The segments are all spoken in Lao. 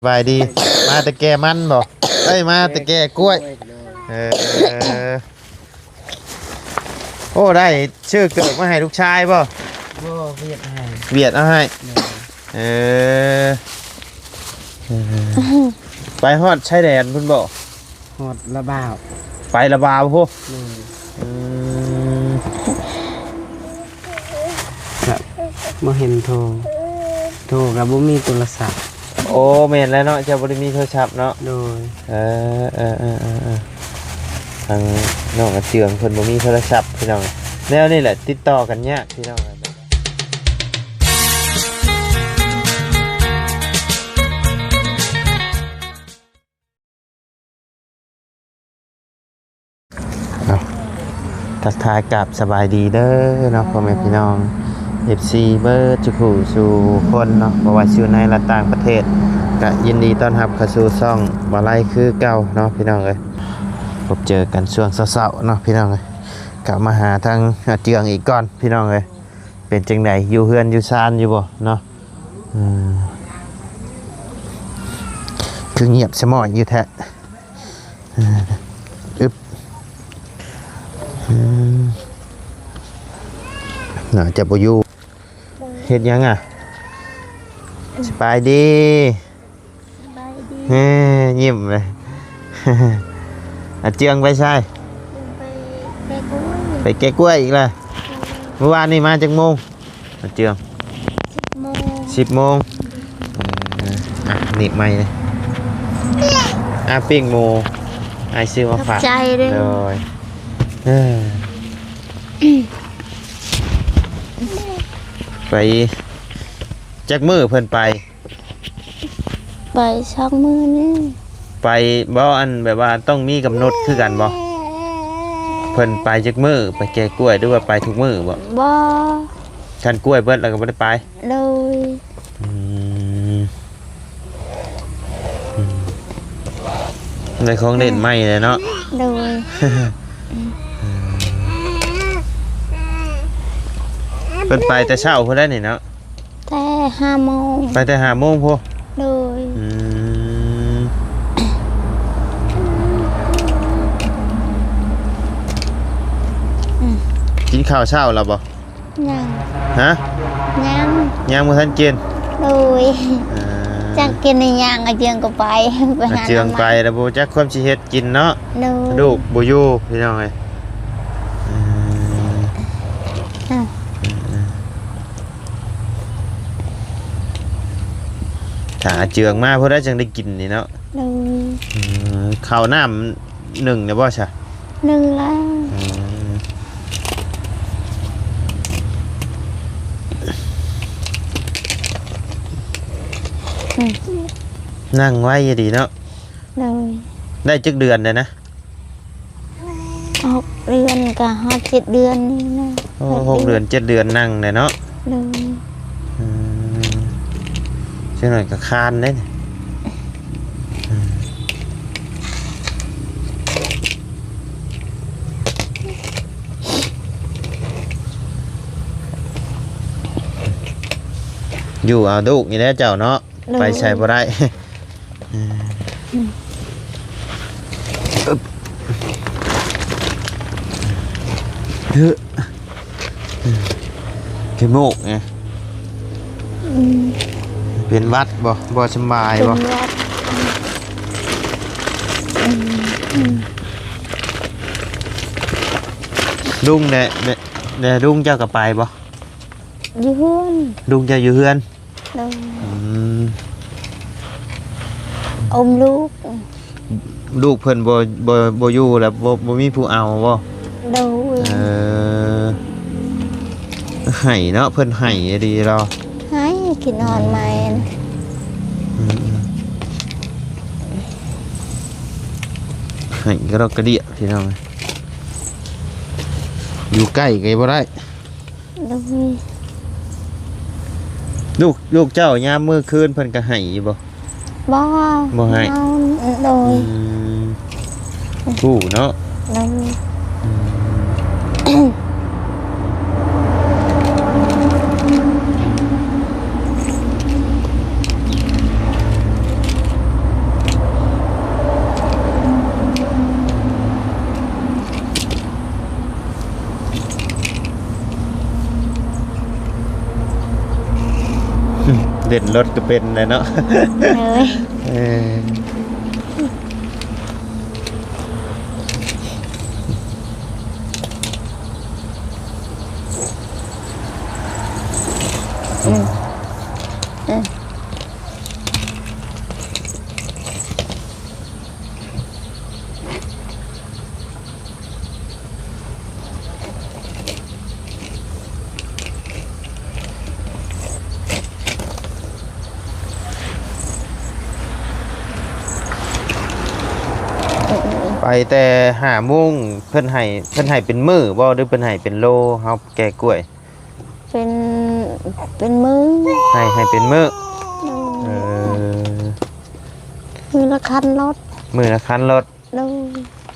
ສະບາຍດີ. ມາແຕ່ແກ່ມັນບໍ່? ເອີຍ ມາແຕ່ແກ່ກ້ວຍ. ເອີ ໂອ້ ໄດ້ຊື້ເກີບມາໃຫ້ລູກຊາຍບໍ່? ບໍ່ ວຽດໃຫ້ ວຽດເອົາໃຫ້. ໂດຍ. ເອີ ເອີ ໄປຮອດຊາຍແດນພຸ້ນບໍ່? ຮອດລະບາວ. ໄປລະບາວພຸ້ນ. ໂດຍ. ອືມ ກະບໍ່ເຫັນໂທ ໂທກະບໍ່ມີໂທລະສັບ. ໂອ້ ແມ່ນແລ້ວເນາະ ເຈົ້າບໍ່ໄດ້ມີໂທລະສັບເນາະ. ໂດຍ. ເອີ ເອີ ເອີ ເອີ ເອີ ທາງນ້ອງອາເຈືອງເພິ່ນບໍ່ມີໂທລະສັບພີ່ນ້ອງ. ແນວນີ້ແຫຼະຕິດຕໍ່ກັນຍາກພີ່ນ້ອງ. ເນາະ ທັກທາຍກາບສະບາຍດີເດີເນາະ ພໍ່ແມ່ພີ່ນ້ອງ ເອັຟຊີ ເບິດສູ່ຜູ້ສູ່ຄົນເນາະ ບໍ່ວ່າຊິຢູ່ໃນ ແລະ ຕ່າງປະເທດ ກະຍິນດີຕ້ອນຮັບເຂົ້າສູ່ຊ່ອງບ່າວໄລຄືເກົ່າເນາະ ພີ່ນ້ອງເອີຍ. ພົບເຈີກັນຊ່ວງເຊົ້າໆເນາະ ພີ່ນ້ອງເອີຍ. ກະມາຫາທາງອາເຈືອງອີກກ່ອນ ພີ່ນ້ອງເອີຍ. ເປັນຈັ່ງໃດ ຢູ່ເຮືອນຢູ່ຊານຢູ່ບໍ່ເນາະ? ອືມ ຄືງຽບສະໝ້ອຍຢູ່ແທ້. ອືມ ອຶບ ອືມ ໜ້າຈະບໍ່ຢູ່. ເຮັດຫຍັງອະ? ສະບາຍດີ. ສະບາຍດີ. ເອີ ຍິ້ມເລີຍ. ອາເຈືອງໄປໃສ? ໄປແກະກ້ວຍ. ໄປແກະກ້ວຍອີກແລ້ວ. ເອີ ມື້ວານນີ້ມາຈັກໂມງ? ອາເຈືອງ ສິບໂມງ. ສິບໂມງ. ເອີ ອ່ະ ນີ້ໃໝ່ເລີຍ. ອ່ະ ປີ້ງໝູ ອ້າຍຊື້ມາຝາກ. ຂອບໃຈເດີ. ໂດຍ. ເອີ ໄປຈັກມື້ເພິ່ນໄປ? ໄປສອງມື້ນີ້. ໄປບໍ່ ອັນແບບວ່າຕ້ອງມີກຳນົດຄືກັນບໍ່? ເພິ່ນໄປຈັກມື້ ໄປແກະກ້ວຍ ຫຼືວ່າໄປທຸກມື້ບໍ່? ບໍ່. ຄັນກ້ວຍເບິດແລ້ວກໍບໍ່ໄດ້ໄປ. ໂດຍ. ອືມ ອືມ ໄດ້ຂອງຫຼິ້ນໃໝ່ແລ້ວເນາະ. ໂດຍ. ເພິ່ນໄປແຕ່ເຊົ້າພຸ້ນແຫຼະນີ້ເນາະ. ແຕ່ຫ້າໂມງ. ໄປແຕ່ຫ້າໂມງພຸ້ນ. ໂດຍ. ອືມ ອືມ ກິນເຂົ້າເຊົ້າແລ້ວບໍ່? ຍັງ. ຮະ? ຍັງ. ຍັງບໍ່ທັນກິນ. ໂດຍ. ເອີ ຈັກກິນອີ່ຫຍັງ ອາເຈືອງກໍໄປ ໄປຫາ ອາເຈືອງໄປແລ້ວບໍ່ຈັກຄວາມຊິເຮັດກິນເນາະ. ໂດຍ. ລູກບໍ່ຢູ່ ພີ່ນ້ອງເອີຍ. ອືມ ອືມ ຖ້າອາເຈືອງມາພຸ້ນແຫຼະຈັ່ງໄດ້ກິນນີ້ເນາະ. ໂດຍ. ອືມ ເຂົ້ານ້ຳ ໜຶ້ງແລ້ວບໍ່ຊະ? ໜຶ້ງແລ້ວ. ອືມ ອືມ ນັ່ງໄວຢູ່ດີເນາະ. ໂດຍ. ໄດ້ຈັກເດືອນແລ້ວນະ? ຫົກເດືອນ ກະຮອດເຈັດເດືອນນີ້ນະ. ໂອ້ ຫົກເດືອນ ເຈັດເດືອນນັ່ງແລ້ວເນາະ. ໂດຍ. ອືມ ຈັກໜ້ອຍກໍຄານເດ້. ອືມ ຢູ່ເອົາລູກນີ້ແຫຼະເຈົ້າເນາະ. ໂດຍ. ໄປໃສບໍ່ໄດ້. ອືມ ອຶບ ເຮີ້ ຂີ້ມູກໄງ. ອືມ ເປັນຫວັດບໍ່? ບໍ່ສະບາຍບໍ່? ເປັນຫວັດ. ອືມ ອືມ ລຸງແດ່ ແດ່ ແດ່ ລຸງເຈົ້າກໍໄປບໍ່? ຢູ່ເຮືອນ. ລຸງເຈົ້າຢູ່ເຮືອນ. ໂດຍ. ອືມ ອົມລູກ. ລູກເພິ່ນບໍ່ ບໍ່ ບໍ່ຢູ່ແລ້ວ ບໍ່ ບໍ່ມີຜູ້ເອົາບໍ່? ໂດຍ. ເອີ ໄຫ້ເນາະ ເພິ່ນໄຫ້ອີ່ຫຼີເນາະ. ໄຫ້ ຂີ້ນອນໄໝ້. ອືມ ໄຫ້ກະດອກກະເດຍ ພີ່ນ້ອງ. ຢູ່ໃກ້ກໍບໍ່ໄດ້. ໂດຍ. ລູກ ລູກເຈົ້າຍາມມື້ຄືນເພິ່ນກໍໄຫ້ຢູ່ບໍ່? ບໍ່ ບໍ່ໄຫ້. ໂດຍ. ອືມ ຮູ້ເນາະ. ໂດຍ. ອືມ ອືມ ອືມ. ເປັນລົດກໍເປັນແຫຼະເນາະ. ໂດຍ. ເອີ ອືມ ອືມ. ໄປແຕ່ຫ້າໂມງ ເພິ່ນໃຫ້ ເພິ່ນໃຫ້ເປັນມື້ບໍ່ ຫຼືເພິ່ນໃຫ້ເປັນໂລ ເຮົາແກ່ກ້ວຍ? ເປັນ ເປັນມື້. ໃຫ້ ໃຫ້ເປັນມື້. ໂດຍ. ເອີ ມື້ລະຄັນລົດ. ມື້ລະຄັນລົດ. ໂດຍ.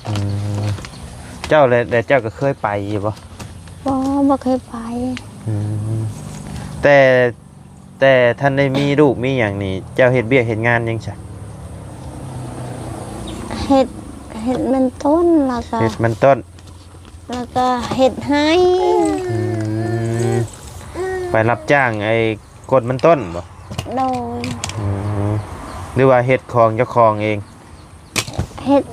ອືມ ເຈົ້າແລະ ແລະເຈົ້າກໍເຄີຍໄປຢູ່ບໍ່? ບໍ່ ບໍ່ເຄີຍໄປ. ອືມ ແຕ່ ແຕ່ທ່ານໄດ້ມີລູກມີຫຍັງນີ້ ເຈົ້າເຮັດວຽກເຮັດງານຫຍັງຊະ? ເຮັດ ເຮັດມັນຕົ້ນ ແລ້ວກໍ ເຮັດມັນຕົ້ນ ແລ້ວກໍເຮັດໄຮ່. ອືມ ໄປຮັບຈ້າງໄອ້ກົດມັນຕົ້ນບໍ່? ໂດຍ. ອືມ ຫຼືວ່າເຮັດຂອງເຈົ້າຂອງເອງ? ເຮັດ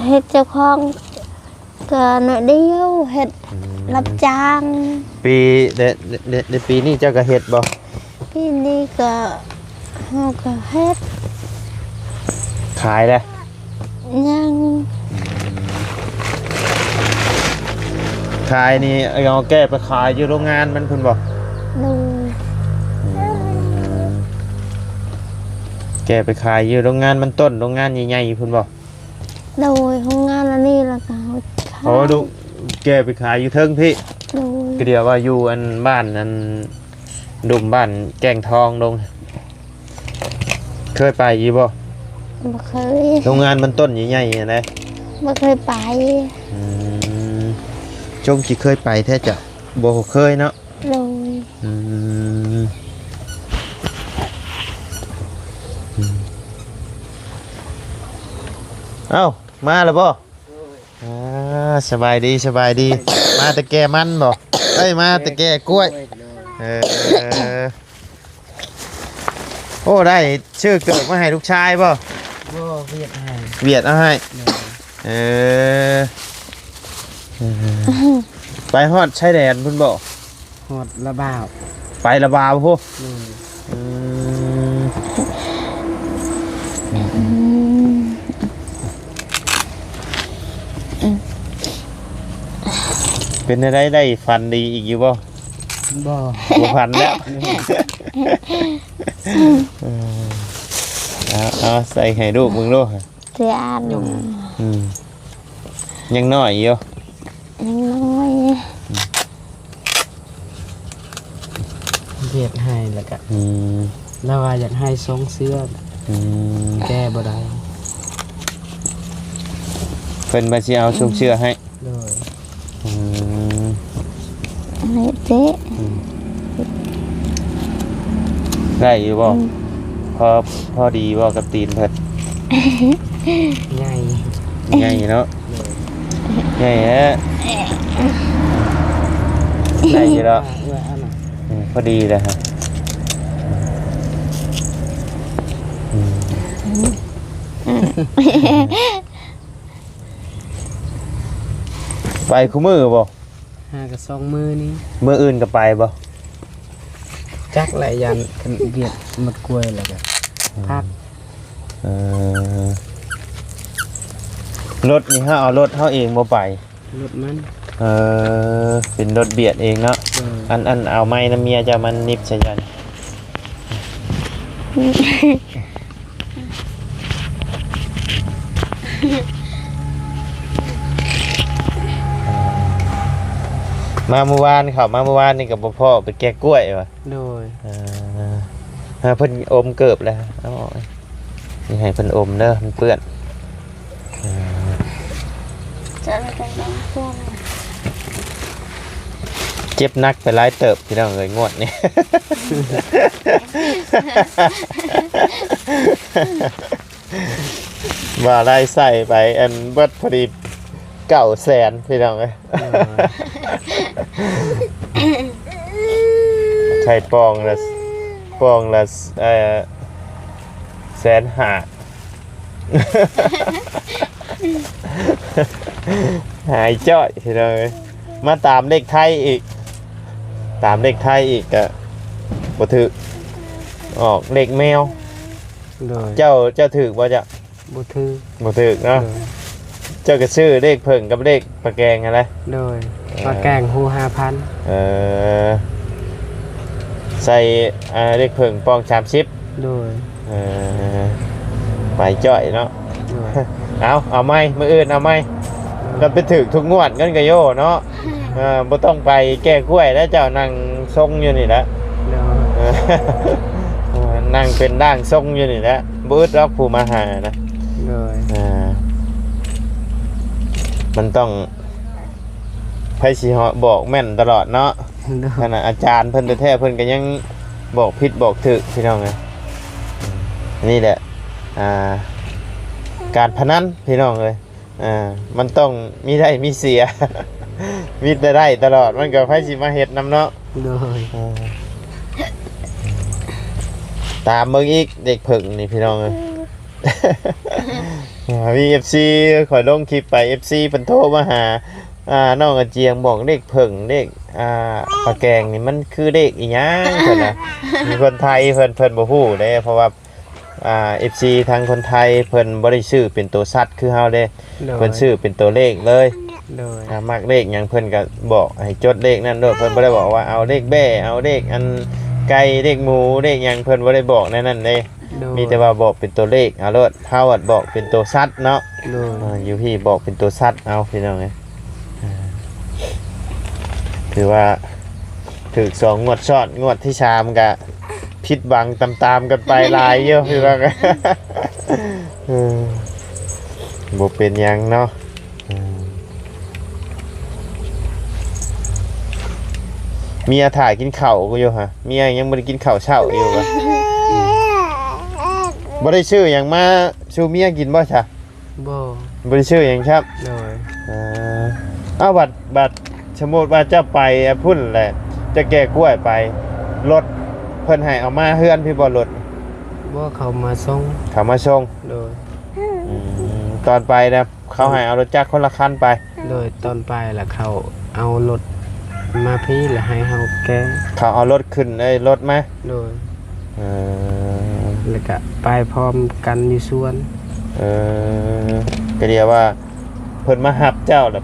ເຮັດເຈົ້າຂອງກໍໜ້ອຍດຽວ ເຮັດ ອືມ ຮັບຈ້າງ. ປີ ໃນ ໃນ ໃນປີນີ້ເຈົ້າກໍເຮັດບໍ່? ປີນີ້ກໍ ເຮົາກໍເຮັດ. ຂາຍແລ້ວ? ຍັງ. ອືມ ຂາຍນີ້ເອົາແກ່ໄປຂາຍຢູ່ໂຮງງານມັນພຸ້ນບໍ່? ໂດຍ. ອືມ ແກ່ໄປຂາຍຢູ່ໂຮງງານມັນຕົ້ນ ໂຮງງານໃຫຍ່ໆພຸ້ນບໍ່? ໂດຍ. ໂຮງງານອັນນີ້ລະກະຂາຍ. ໂອ້ ລູກແກ່ໄປຂາຍຢູ່ເທິງພີ້? ໂດຍ. ກໍດຽວວ່າຢູ່ອັນບ້ານອັນ ດຸມບ້ານແກ້ງທອງດົງ ເຄີຍໄປຢູ່ບໍ່? ບໍ່ເຄີຍ. ໂຮງງານມັນຕົ້ນໃຫຍ່ໆຫັ້ນນະ? ບໍ່ເຄີຍໄປ. ອືມ ຊົງຊິເຄີຍໄປແທ້ຈະ ບໍ່ເຄີຍເນາະ? ໂດຍ. ອືມ ອືມ ເອົ້າ ມາແລ້ວບໍ່? ໂດຍ. ອ່າ ສະບາຍດີ ສະບາຍດີ. ມາແຕ່ແກ່ມັນບໍ່? ເອີຍ ມາແຕ່ແກ່ກ້ວຍ. ໂດຍ. ເອີ ໂອ້ ໄດ້ຊື້ເກີບມາໃຫ້ລູກຊາຍບໍ່? ບໍ່ ວຽດໃຫ້ ວຽດເອົາໃຫ້. ໂດຍ. ເອີ ເອີ ໄປຮອດຊາຍແດນພຸ້ນບໍ່? ຮອດລະບາວ. ໄປລະບາວພຸ້ນ. ໂດຍ. ອືມ ອືມ ເປັນແນວໃດ ໄດ້ຝັນດີອີກຢູ່ບໍ່? ບໍ່ ບໍ່ຝັນແລ້ວ. ເອີ ເອົາ ເອົາໃສ່ໃຫ້ລູກເບິ່ງດູ. ເສຍອານ. ອືມ ຍັງນ້ອຍຢູ່. ຍັງນ້ອຍ. ອືມ ເຮັດໃຫ້ແລ້ວກະ ອືມ ລາວວ່າຢາກໃຫ້ຊົງເຊື້ອ. ອືມ ແກ້ບໍ່ໄດ້. ເພິ່ນວ່າຊິເອົາຊົງເຊື້ອໃຫ້. ໂດຍ. ອືມ ໃຫ້ເຈ. ອືມ ໄດ້ຢູ່ບໍ່? ອືມ ພໍ ພໍດີບໍ່ກັບຕີນເພິ່ນ? ໃຫຍ່ ໃຫຍ່ເນາະ. ໂດຍ. ໃຫຍ່ແທ້. ໄດ້ຢູ່ດອກ. ເອີ ພໍດີແລ້ວ. ອືມ ໄປຄູ່ມື້ບໍ່? ຫາກະສອງມື້ນີ້. ມື້ອື່ນກໍໄປບໍ່? ຈັກແຫຼະ ຢ້ານວຽກໝົດກວຍແລ້ວກະ ອືມ ພັກ. ເອີ ລົດນີ້ເຮົາເອົາລົດເຮົາເອງບໍ່ໄປ? ລົດມັນ. ເອີ ເປັນລົດບຽດເອງເນາະ. ເອີ ອັນ ອັນເອົາໄມ້ນຳເມຍເຈົ້າມາໜິບໃສ່ເຈົ້າ. ມາມື້ວານ ເຂົ້າມາມື້ວານນີ້ກໍບໍ່ພໍ້ ໄປແກະກ້ວຍວ່າ. ໂດຍ. ເອີ ເອີ ເພິ່ນອົມເກີບແລ້ວ ເອົາອອກ. ນີ້ໃຫ້ເພິ່ນອົມເດີ ມັນເປື້ອນ. ເອີ ຈະໄດ້ກັນບາງພວກ ເຈັບໜັກໄປຫຼາຍເຕີບ ພີ່ນ້ອງເອີຍ ງວດນີ້ ວ່າໄດ້ໃສ່ໄປ ອັນ ເບິດພໍດີເກົ້າແສນ ພີ່ນ້ອງເອີຍ. ເອີ ໃສ່ປ່ອງລະ ປ່ອງລະ ເອີ ແສນຫ້າ ຫາຍຈ້ອຍພີ່ນ້ອງເອີຍ. ມາຕາມເລກໄທອີກ ຕາມເລກໄທອີກກະບໍ່ຖືກ ອອກເລກແມວ. ໂດຍ ເຈົ້າ ເຈົ້າຖືກບໍ່ເຈົ້າ? ບໍ່ຖືກ ບໍ່ຖືກເນາະ. ໂດຍ ເຈົ້າກໍຊື້ເລກເຜິ້ງກັບເລກປາແກງຫັ້ນແຫຼະ. ໂດຍ ເອີ ປາແກງຮູ້ຫ້າພັນ. ເອີ ໃສ່ ອ່າ ເລກເຜິ້ງປ່ອງສາມສິບ. ໂດຍ ເອີ ໄປຈ້ອຍເນາະ. ໂດຍ ເອົາ ເອົາໃໝ່ ມື້ອື່ນເອົາໃໝ່. ໂດຍ ກໍໄປຖືກທຸກງວດ ເງິນກໍໂຍເນາະ. ເອີ ບໍ່ຕ້ອງໄປແກ້ກ້ວຍແລ້ວ ເຈົ້ານັ່ງຊົງຢູ່ນີ້ແຫຼະ. ໂດຍ ເອີ ນັ່ງເປັນຮ່າງຊົງຢູ່ນີ້ແຫຼະ ບໍ່ອຶດດອກຜູ້ມາຫານະ. ໂດຍ ເອີ ມັນຕ້ອງ ໃຜຊິເຫາະບອກແມ່ນຕະຫຼອດເນາະ. ໂດຍ ຂະໜາດອາຈານເພິ່ນແທ້ໆ ເພິ່ນກໍຍັງບອກຜິດບອກຖືກ ພີ່ນ້ອງເອີຍ. ນີ້ແຫຼະ ອ່າ ການພະນັນ ພີ່ນ້ອງເອີຍ. ອ່າ ມັນຕ້ອງມີໄດ້ມີເສຍ ມີແຕ່ໄດ້ຕະຫຼອດ ມັນກໍໃຜຊິມາເຮັດນຳເນາະ. ໂດຍ ເອີ ຕາມເບິ່ງອີກເດັກເຜິ້ງນີ້ ພີ່ນ້ອງເອີຍ. ມີເອັຟຊີ ຂ້ອຍລົງຄລິບໄປ ເອັຟຊີ ເພິ່ນໂທມາຫາ ອ່າ ນ້ອງອາຈຽງ ບອກເດັກເຜິ້ງ ເດັກ ອ່າ ປາແກງນີ້ ມັນຄືເດັກອີຫຍັງ ເພິ່ນວ່າ. ມີຄົນໄທ ເພິ່ນ ເພິ່ນບໍ່ຮູ້ເດ້ ເພາະວ່າ ອ່າ ເອັຟຊີ ທາງຄົນໄທເພິ່ນບໍ່ໄດ້ຊື້ເປັນໂຕສັດຄືເຮົາເດ້. ໂດຍ ເພິ່ນຊື້ເປັນໂຕເລກເລີຍ. ໂດຍ ອ່າ ມັກເລກຫຍັງເພິ່ນກໍບອກໃຫ້ຈົດເລກນັ້ນໂລດ. ເພິ່ນບໍ່ໄດ້ບອກວ່າເອົາເລກແບ້ ເອົາເລກອັນໄກ່ ເລກໝູ ເລກຫຍັງ ເພິ່ນບໍ່ໄດ້ບອກແນວນັ້ນເດ້. ໂດຍ ມີແຕ່ວ່າບອກເປັນໂຕເລກເອົາໂລດ. ເຮົາອະບອກເປັນໂຕສັດເນາະ. ໂດຍ ອ່າ ຢູ່ພີ້ບອກເປັນໂຕສັດເອົາ ພີ່ນ້ອງເອີຍ. ອ່າ ຖືວ່າຖືກສອງງວດຊ້ອນ ງວດທີສາມກະຜິດຫວັງຕາມໆກັນໄປຫຼາຍຢູ່ ພີ່ນ້ອງ. ເອີ ບໍ່ເປັນຫຍັງເນາະ. ເອີ ເມຍຖ້າກິນເຂົ້າຢູ່ຫະ ເມຍຍັງບໍ່ໄດ້ກິນເຂົ້າເຊົ້າຢູ່ຫະ. ບໍ່ໄດ້ຊື້ຫຍັງມາສູ່ເມຍກິນບໍ່ຊະ? ບໍ່ ບໍ່ໄດ້ຊື້ຫຍັງຊ້ຳ. ໂດຍ ເອີ ເອົາ ບັດ ບັດ ສົມມຸດວ່າເຈົ້າໄປ ອາ ພຸ້ນແຫຼະ ເຈົ້າແກ່ກ້ວຍໄປ ລົດເພິ່ນໃຫ້ເອົາມາເຮືອນພີ້ບໍ່ລົດ? ບໍ່ ເຂົາມາສົ່ງ. ເຂົາມາສົ່ງ. ໂດຍ ອືມ ຕອນໄປນະ ເຂົາໃຫ້ເອົາລົດຈັກຄົນລະຄັນໄປ. ໂດຍ ຕອນໄປລະເຂົາເອົາລົດມາພີ້ລະໃຫ້ເຮົາແກ່. ເຂົາເອົາລົດຂຶ້ນ ເອີ ລົດມາ. ໂດຍ ເອີ ແລ້ວກະໄປພ້ອມກັນຢູ່ສວນ. ເອີ ກໍດຽວວ່າເພິ່ນມາຮັບເຈົ້າລະ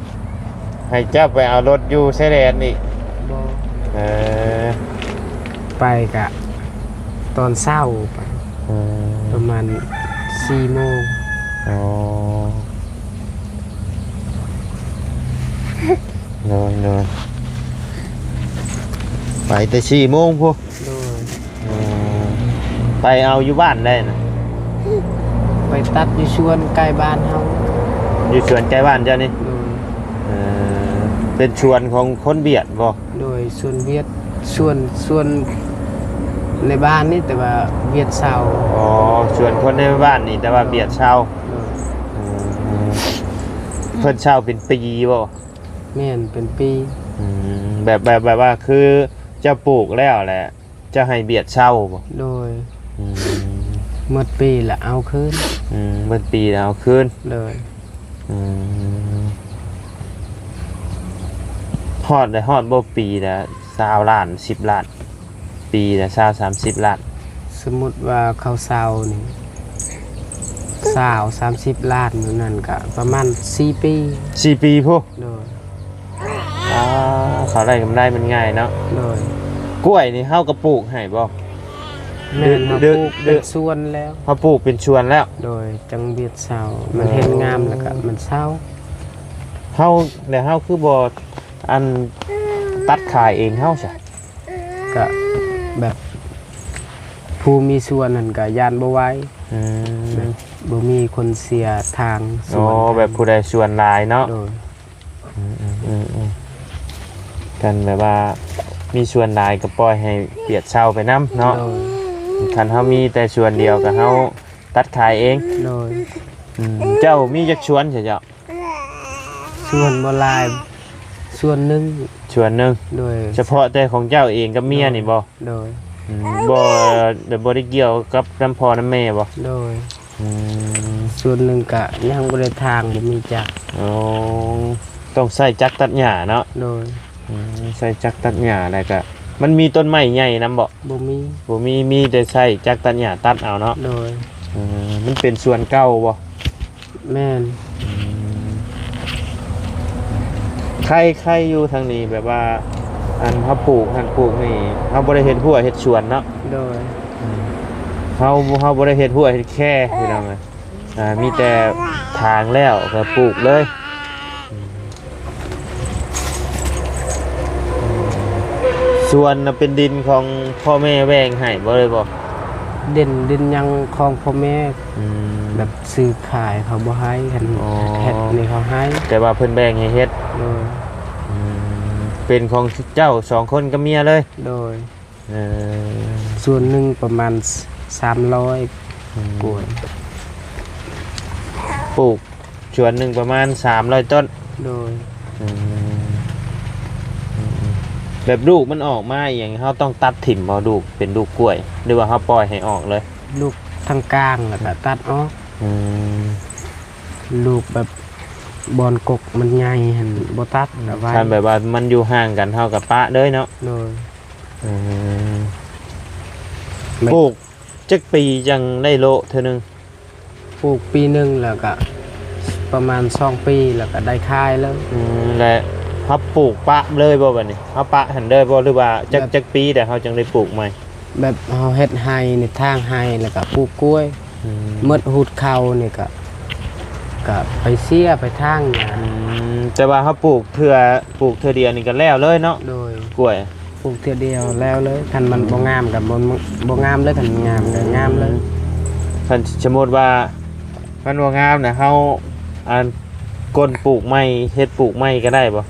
ໃຫ້ເຈົ້າໄປເອົາລົດຢູ່ຊາຍແດນອີກ. ບໍ່ ເອີ ໄປກະຕອນເຊົ້າໄປ. ອືມ ປະມານສີ່ໂມງ. ອໍ ໂດຍ ໂດຍ ໄປແຕ່ສີ່ໂມງພຸ້ນ. ໂດຍ ເອີ ໄປເອົາຢູ່ບ້ານໃດນະ? ໄປຕັດຢູ່ສວນໃກ້ບ້ານເຮົາ. ຢູ່ສວນໃກ້ບ້ານເຈົ້ານີ້? ໂດຍ ເອີ ເປັນສວນຂອງຄົນຫວຽດບໍ່? ໂດຍ ສວນຫວຽດ ສວນ ສວນໃນບ້ານນີ້ ແຕ່ວ່າຫວຽດເຊົ່າ. ອໍ ສວນຄົນໃນບ້ານນີ້ ແຕ່ວ່າຫວຽດເຊົ່າ. ໂດຍ ເອີ ເພິ່ນເຊົ່າເປັນປີບໍ່? ແມ່ນ ເປັນປີ. ອືມ ແບບ ແບບ ແບບວ່າຄືເຈົ້າປູກແລ້ວແຫຼະ ເຈົ້າໃຫ້ຫວຽດເຊົ່າບໍ່? ໂດຍ ອືມ ໝົດປີລະເອົາຄືນ. ອືມ ໝົດປີລະເອົາຄືນ. ໂດຍ ອືມ ຮອດໄດ້ ຮອດບໍ່ປີລະຊາວລ້ານ ສິບລ້ານ? ປີລະຊາວ ສາມສິບລ້ານ. ສົມມຸດວ່າເຂົາເຊົ່ານີ້ ຊາວ ສາມສິບລ້ານ ຢູ່ນັ້ນກະປະມານສີ່ປີ. ສີ່ປີພຸ້ນ. ໂດຍ ອ່າ ເຂົາໄດ້ກຳໄລມັນງ່າຍເນາະ. ໂດຍ ກ້ວຍນີ້ເຮົາກໍປູກໃຫ້ບໍ່? ແມ່ນ ເຮົາປູກເປັນສວນແລ້ວ. ເຮົາປູກເປັນສວນແລ້ວ. ໂດຍ ຈັ່ງຫວຽດເຊົ່າ ມັນເຫັນງາມແລ້ວກະມັນເຊົ່າ. ເຮົາ ແລ້ວເຮົາຄືບໍ່ ອັນ ຕັດຂາຍເອງເຮົາຊະ? ກະແບບຜູ້ມີສວນຫັ້ນກະຢ້ານບໍ່ໄຫວ. ອືມ ແບບບໍ່ມີຄົນເສຍທາງສວນ. ອໍ ແບບຜູ້ໃດສວນຫຼາຍເນາະ. ໂດຍ ອືມ ອືມ ອືມ ອືມ ຄັນແບບວ່າມີສວນຫຼາຍກໍປ່ອຍໃຫ້ຫວຽດເຊົ່າໄປນຳເນາະ. ໂດຍ ຄັນເຮົາມີແຕ່ສວນດຽວກໍເຮົາຕັດຂາຍເອງ. ໂດຍ ອືມ ເຈົ້າມີຈັກສວນຊະເຈົ້າ? ສວນບໍ່ຫຼາຍ ສວນໜຶ່ງ. ສວນໜຶ່ງ. ໂດຍ ສະເພາະແຕ່ຂອງເຈົ້າເອງກັບເມຍນີ້ບໍ່? ໂດຍ ອືມ ບໍ່ ບໍ່ໄດ້ກ່ຽວກັບນຳພໍ່ນຳແມ່ບໍ່? ໂດຍ ອືມ ສ່ວນໜຶ່ງກະຍັງບໍ່ໄດ້ຖາງ ບໍ່ມີຈັກ. ອໍ ຕ້ອງໃຊ້ຈັກຕັດຫຍ້າເນາະ? ໂດຍ ອືມ ໃຊ້ຈັກຕັດຫຍ້າ ແລ້ວກະມັນມີຕົ້ນໄມ້ໃຫຍ່ນຳບໍ່? ບໍ່ມີ ບໍ່ມີ ມີແຕ່ໃຊ້ຈັກຕັດຫຍ້າຕັດເອົາເນາະ? ໂດຍ ເອີ ມັນເປັນສວນເກົ່າບໍ່? ແມ່ນ ອືມ ໄຄ ໄຄຢູ່ທາງນີ້ ແບບວ່າ ອັນເຮົາປູກຫັ້ນປູກນີ້ ເຮົາບໍ່ໄດ້ເຮັດຮົ້ວເຮັດສວນເນາະ? ໂດຍ ອືມ ເຮົາ ເຮົາບໍ່ໄດ້ເຮັດຮົ້ວເຮັດແຄ ພີ່ນ້ອງເອີຍ ອ່າ ມີແຕ່ຖາງແລ້ວກໍປູກເລີຍ. ສວນນະເປັນດິນຂອງພໍ່ແມ່ແບ່ງໃຫ້ບໍ່ ຫຼືບໍ່? ດິນ ດິນຫຍັງຂອງພໍ່ແມ່ ອືມ ແບບຊື້ຂາຍເຂົາບໍ່ໃຫ້ ຄັນ ອໍ ເຮັດນີ້ເຂົາໃຫ້ ແຕ່ວ່າເພິ່ນແບ່ງໃຫ້ເຮັດ. ໂດຍ ອືມ ເປັນຂອງເຈົ້າສອງຄົນກັບເມຍເລີຍ? ໂດຍ ເອີ ສ່ວນໜຶ່ງປະມານສາມຮ້ອຍ ອືມ ກວ່າ ປູກສວນໜຶ່ງປະມານສາມຮ້ອຍຕົ້ນ. ໂດຍ ອືມ ອືມ ແບບລູກມັນອອກມາອີ່ຫຍັງ ເຮົາຕ້ອງຕັດຖິ້ມບໍ່ ລູກເປັນລູກກ້ວຍ ຫຼືວ່າເຮົາປ່ອຍໃຫ້ອອກເລີຍ? ລູກທາງກາງ ແລ້ວກໍຕັດອອກ. ອືມ ລູກແບບບ່ອນກົກມັນໃຫຍ່ຫັ້ນບໍ່ຕັດ ອືມ ເອົາໄວ້ ຄັນແບບວ່າມັນຢູ່ຫ່າງກັນ ເຮົາກໍປະເລີຍເນາະ? ໂດຍ ອືມ ແມ່ນ ປູກຈັກປີຈັ່ງໄດ້ໂລະເທື່ອໜຶ່ງ? ປູກປີໜຶ່ງ ແລ້ວກະປະມານສອງປີ ແລ້ວກະໄດ້ຂາຍແລ້ວ. ອືມ ແລະ ເຮົາປູກປະເລີຍບໍ່ບາດນີ້? ເຮົາປະຫັ້ນເລີຍບໍ່ ຫຼືວ່າຈັກ ແບບ ຈັກປີແລ້ວເຮົາຈຶ່ງໄດ້ປູກໃໝ່? ແບບເຮົາເຮັດໄຮ່ນີ້ ຖາງໄຮ່ ແລ້ວກະປູກກ້ວຍ. ອືມ ໝົດຮູດເຂົ້ານີ້ກະ ກະໄປເສຍ ໄປຖາງ. ອືມ ແຕ່ວ່າເຮົາປູກເທື່ອ ປູກເທື່ອດຽວນີ້ກະແລ້ວເລີຍເນາະ? ໂດຍ ກ້ວຍ ປູກເທື່ອດຽວແລ້ວເລີຍ ຄັນມັນ ອືມ ບໍ່ງາມກໍບໍ່ ບໍ່ງາມເລີຍ ຄັນງາມກໍງາມເລີຍ. ອືມ ຄັນສົມມຸດວ່າມັນບໍ່ງາມນະ ເຮົາ ອັນ ກົ້ນປູກໃໝ່ ເຮັດປູກໃໝ່ກໍໄດ້ບໍ່?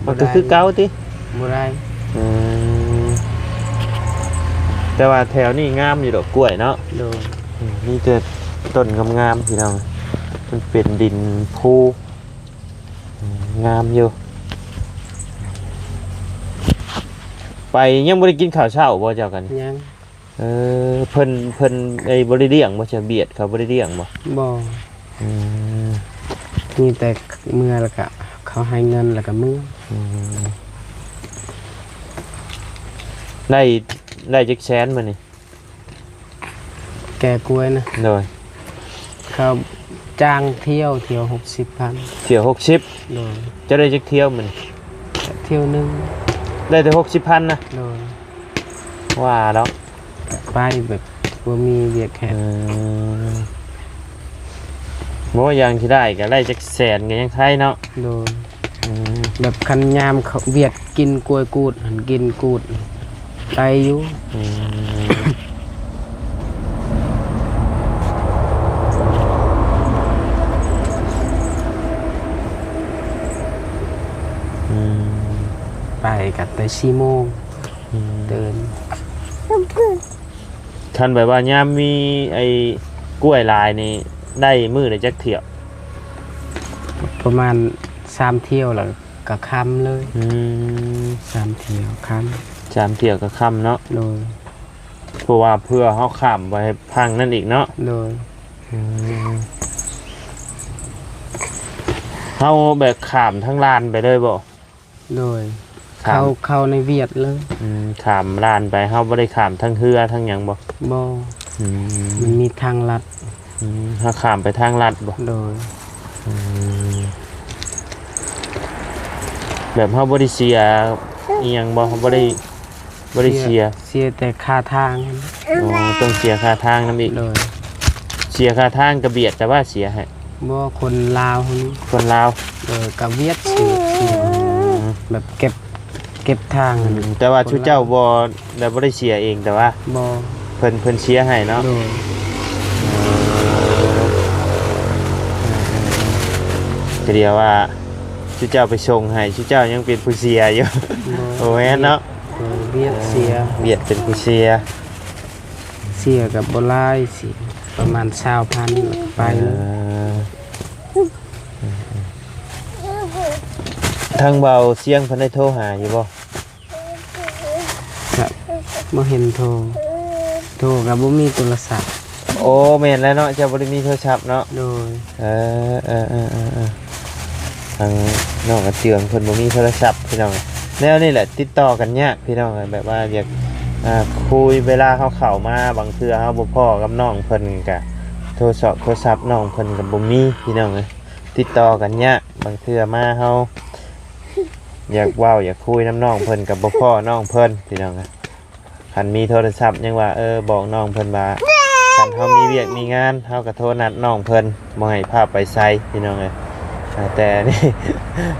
ມັນກໍຄືເກົ່າຕິ? ບໍ່ໄດ້ ອືມ ແຕ່ວ່າແຖວນີ້ງາມຢູ່ດອກກ້ວຍເນາະ? ໂດຍ ອືມ ມີແຕ່ຕົ້ນງາມໆ ພີ່ນ້ອງ ມັນເປັນດິນພູ. ອືມ ງາມຢູ່. ໄປ ຍັງບໍ່ໄດ້ກິນເຂົ້າເຊົ້າບໍ່ເຈົ້າກັນ? ຍັງ ເອີ ເພິ່ນ ເພິ່ນ ໄອ້ ບໍ່ໄດ້ລ້ຽງບໍ່? ຈະບຽດເຂົາບໍ່ໄດ້ລ້ຽງບໍ່? ບໍ່ ອືມ ມີແຕ່ເມືອແລ້ວກະເຂົາໃຫ້ເງິນແລ້ວກະເມືອ. ອືມ ໄດ້ ໄດ້ຈັກແສນມື້ນີ້? ແກ່ກ້ວຍນະ? ໂດຍ ເຂົາຈ້າງທ່ຽວ ທ່ຽວຫົກສິບພັນ. ທ່ຽວຫົກສິບ? ໂດຍ ເຈົ້າໄດ້ຈັກທ່ຽວມື້ນີ້? ທ່ຽວໜຶ່ງ ໄດ້ແຕ່ຫົກສິບພັນນະ? ໂດຍ ວ່າດອກ ໄປແບບບໍ່ມີວຽກເຮັດ. ອືມ ບໍ່ ຢ່າງທີ່ໄດ້ກໍໄດ້ຈັກແສນກໍຍັງໄຄເນາະ? ໂດຍ ອືມ ແບບຄັນຍາມເຂົາ ວຽດກິນກ້ວຍກູດຫັ້ນ ກິນກູດໄດ້ຢູ່. ອືມ ອືມ ໄປກໍແຕ່ສີ່ໂມງ ອືມ ຕື່ນ. ຄັນແບບວ່າຍາມມີໄອ້ກ້ວຍຫຼາຍນີ້ ໄດ້ມື້ລະຈັກຖ້ຽວ? ປະມານສາມຖ້ຽວ ແລ້ວກໍຄ່ຳເລີຍ. ອືມ ສາມຖ້ຽວຄ່ຳ. ສາມຖ້ຽວກໍຄ່ຳເນາະ? ໂດຍ ເພາະວ່າເພື່ອເຮົາຂ້າມໄປຝັ່ງນັ້ນອີກເນາະ? ໂດຍ ອືມ ເຮົາແບບຂ້າມທາງລານໄປເລີຍບໍ່? ໂດຍ ຂ້າມ ເຂົ້າ ເຂົ້າໃນຫວຽດເລີຍ. ອືມ ຂ້າມລານໄປ ເຮົາບໍ່ໄດ້ຂ້າມທາງເຮືອທາງຫຍັງບໍ່? ບໍ່. ອືມ ມັນມີທາງລັດ. ອືມ ເຮົາຂ້າມໄປທາງລັດບໍ່? ໂດຍ. ອືມ ແບບເຮົາບໍ່ໄດ້ເສຍອີ່ຫຍັງບໍ່? ເຮົາບໍ່ໄດ້ ບໍ່ໄດ້ເສຍ ເສຍ ເສຍແຕ່ຄ່າທາງ. ອໍ ຕ້ອງເສຍຄ່າທາງນຳອີກ. ໂດຍ ເສຍຄ່າທາງກະບຽດ ແຕ່ວ່າເສຍໃຫ້ ບໍ່ ຄົນລາວຫັ້ນ. ຄົນລາວ? ໂດຍ ກະຫວຽດເສຍ. ອືມ ແບບເກັບ ເກັບທາງ. ອືມ ແຕ່ວ່າ ຄົນລາວ ຊຸເຈົ້າບໍ່ ແບບບໍ່ໄດ້ເສຍເອງ ແຕ່ວ່າ ບໍ່ ເພິ່ນ ເພິ່ນເສຍໃຫ້ເນາະ? ໂດຍ. ເອີ ເອີ ເອີ ເອີ ກະດຽວວ່າ ຊຸເຈົ້າໄປສົ່ງໃຫ້ ຊຸເຈົ້າຍັງເປັນຜູ້ເສຍຢູ່. ບໍ່ ບໍ່ແມ່ນເນາະ? ເອີ ຫວຽດເສຍ. ເອີ ຫວຽດເປັນຜູ້ເສຍ. ເສຍກໍບໍ່ຫຼາຍ ເສຍປະມານຊາວພັນ ແລ້ວກໍໄປ. ເອີ ທາງເບົາຊຽງເພິ່ນໄດ້ໂທຫາຢູ່ບໍ່? ກໍ ບໍ່ເຫັນໂທ ໂທກໍບໍ່ມີໂທລະສັບ. ໂອ້ ແມ່ນແລ້ວເນາະ ເຈົ້າບໍ່ໄດ້ມີໂທລະສັບເນາະ. ໂດຍ. ເອີ ເອີ ເອີ ເອີ ເອີ ທາງນ້ອງກະເຈື່ອງເພິ່ນບໍ່ມີໂທລະສັບພີ່ນ້ອງ. ແນວນີ້ແຫຼະຕິດຕໍ່ກັນຍາກພີ່ນ້ອງ ແບບວ່າຢາກ ອ່າ ຄຸຍ ເວລາເຮົາເຂົ້າມາ ບາງເທື່ອເຮົາບໍ່ພໍ້ກັບນ້ອງເພິ່ນກະໂທສອກໂທລະສັບນ້ອງເພິ່ນກໍບໍ່ມີພີ່ນ້ອງເອີຍ. ຕິດຕໍ່ກັນຍາກ ບາງເທື່ອມາເຮົາຢາກເວົ້າຢາກຄຸຍນຳນ້ອງເພິ່ນກໍບໍ່ພໍ້ນ້ອງເພິ່ນພີ່ນ້ອງເອີຍ. ຄັນມີໂທລະສັບຍັງວ່າ ເອີ ບອກນ້ອງເພິ່ນວ່າ ຄັນເຮົາມີວຽກມີງານ ເຮົາກໍໂທນັດນ້ອງເພິ່ນ ບໍ່ໃຫ້ພາໄປໃສພີ່ນ້ອງເອີຍ. ອ່າ ແຕ່ນີ້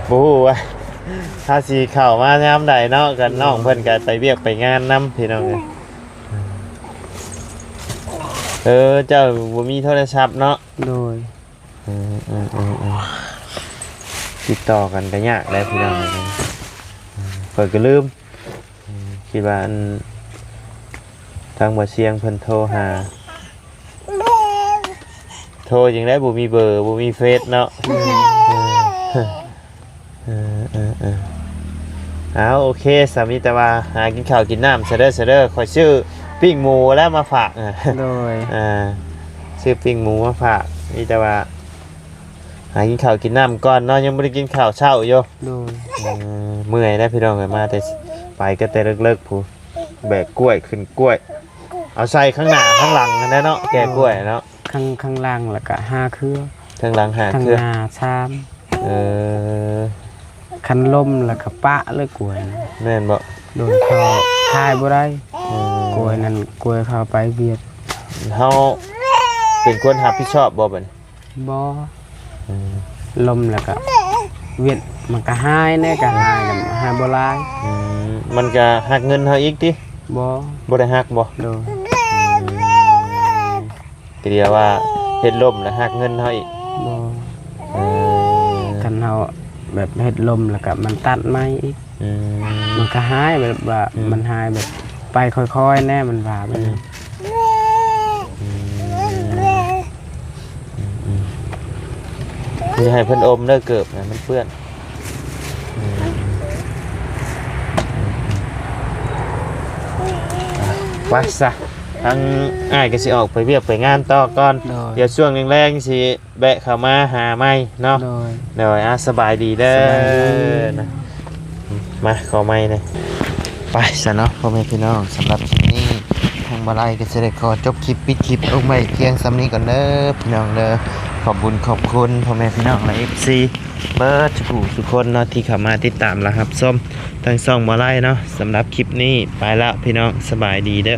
ບໍ່ຮູ້ວ່າເຮົາຊິເຂົ້າມາຍາມໃດເນາະ ກັນນ້ອງເພິ່ນກໍໄປວຽກໄປງານນຳພີ່ນ້ອງເອີຍ. ເອີ ເຈົ້າບໍ່ມີໂທລະສັບເນາະ. ໂດຍ. ເອີ ເອີ ເອີ ເອີ ຕິດຕໍ່ກັນກໍຍາກແຫຼະພີ່ນ້ອງເອີຍ. ເອີ ຂ້ອຍກໍລືມ ເອີ ຄິດວ່າອັນ ທາງບໍ່ຊຽງເພິ່ນໂທຫາ ໂທຈັ່ງໃດບໍ່ມີເບີ ບໍ່ມີເຟສເນາະ. ເອີ ເອີ ເອີ ເອີ ເອົາ ໂອເຄ ສາມີແຕ່ວ່າຫາກິນເຂົ້າກິນນ້ຳຊະເດີ ຊະເດີ ຂ້ອຍຊື້ປີ້ງໝູແລ້ວມາຝາກ. ໂດຍ. ອ່າ ຊື້ປີ້ງໝູມາຝາກ ມີແຕ່ວ່າຫາກິນເຂົ້າກິນນ້ຳກ່ອນເນາະ ຍັງບໍ່ໄດ້ກິນເຂົ້າເຊົ້າຢູ່. ໂດຍ. ເອີ ເມື່ອຍແລ້ວພີ່ນ້ອງເອີຍ ມາແຕ່ ໄປກໍແຕ່ເລິກໆ ພຸ້ນ ແບກກ້ວຍຂຶ້ນກ້ວຍ ເອົາໃສ່ຂ້າງໜ້າຂ້າງຫຼັງຫັ້ນແຫຼະເນາະ ແກ່ກ້ວຍເນາະ. ຂ້າງ ຂ້າງຫຼັງແລ້ວກະຫ້າເຄືອ ຂ້າງຫຼັງຫ້າເຄືອ ຂ້າງໜ້າສາມ. ເອີ ຄັນລົ້ມແລ້ວກະປະເລີຍກ້ວຍ. ແມ່ນບໍ່? ໂດຍ ເຂົາຂາຍບໍ່ໄດ້. ອືມ ກ້ວຍນັ້ນ ກ້ວຍເຂົາໄປວຽກ. ເຮົາເປັນຄົນຮັບຜິດຊອບບໍ່ບັດນີ້? ບໍ່. ອືມ ລົ້ມແລ້ວກະວຽກ ມັນກະຫາຍແດ່ ກະຫາຍ ຫາຍບໍ່ຫຼາຍ. ອືມ ມັນກະຫັກເງິນເຮົາອີກຕິ? ບໍ່. ບໍ່ໄດ້ຫັກບໍ່? ໂດຍ. ອືມ ກໍດຽວວ່າເຮັດລົ້ມແລ້ວຫັກເງິນເຮົາອີກ. ບໍ່. ເອີ ຄັນເຮົາແບບເຮັດລົ້ມແລ້ວກະມັນຕັດໃໝ່ອີກ. ອືມ ມັນກະຫາຍ ແບບວ່າ ອືມ ມັນຫາຍແບບໄປຄ່ອຍໆແດ່ ມັນວ່າແບບ ອືມ ອືມ ອືມ ອືມ ຢ່າໃຫ້ເພິ່ນອົມເດີ ເກີບນະມັນເປື້ອນ. ອືມ ອືມ ໄປຊະ ທາງອ້າຍກໍຊິອອກໄປວຽກໄປງານຕໍ່ກ່ອນ. ໂດຍ. ດຽວຊ່ວງແລງໆຊິ ແວະເຂົ້າມາຫາໃໝ່ເນາະ. ໂດຍ. ໂດຍ ອ່າ ສະບາຍດີເດີ. ສະບາຍດີ. ນະ ມາຂໍໃໝ່ແດ່. ໄປຊະເນາະ ພໍ່ແມ່ພີ່ນ້ອງ ສຳລັບຄລິບນີ້ ທາງບ່າວໄລກໍຊິໄດ້ຂໍຈົບຄລິບ ປິດຄລິບລົງໄວ້ພຽງສ່ຳນີ້ກ່ອນເດີພີ່ນ້ອງເດີ. ຂອບບຸນຂອບຄຸນພໍ່ແມ່ພີ່ນ້ອງ ແລະ ເອັຟຊີ ເບິດທຸກຜູ້ທຸກຄົນເນາະ ທີ່ເຂົ້າມາຕິດຕາມ ແລະ ຮັບຊົມທາງຊ່ອງບ່າວໄລເນາະ. ສຳລັບຄລິບນີ້ໄປແລ້ວພີ່ນ້ອງ ສະບາຍດີເດີ.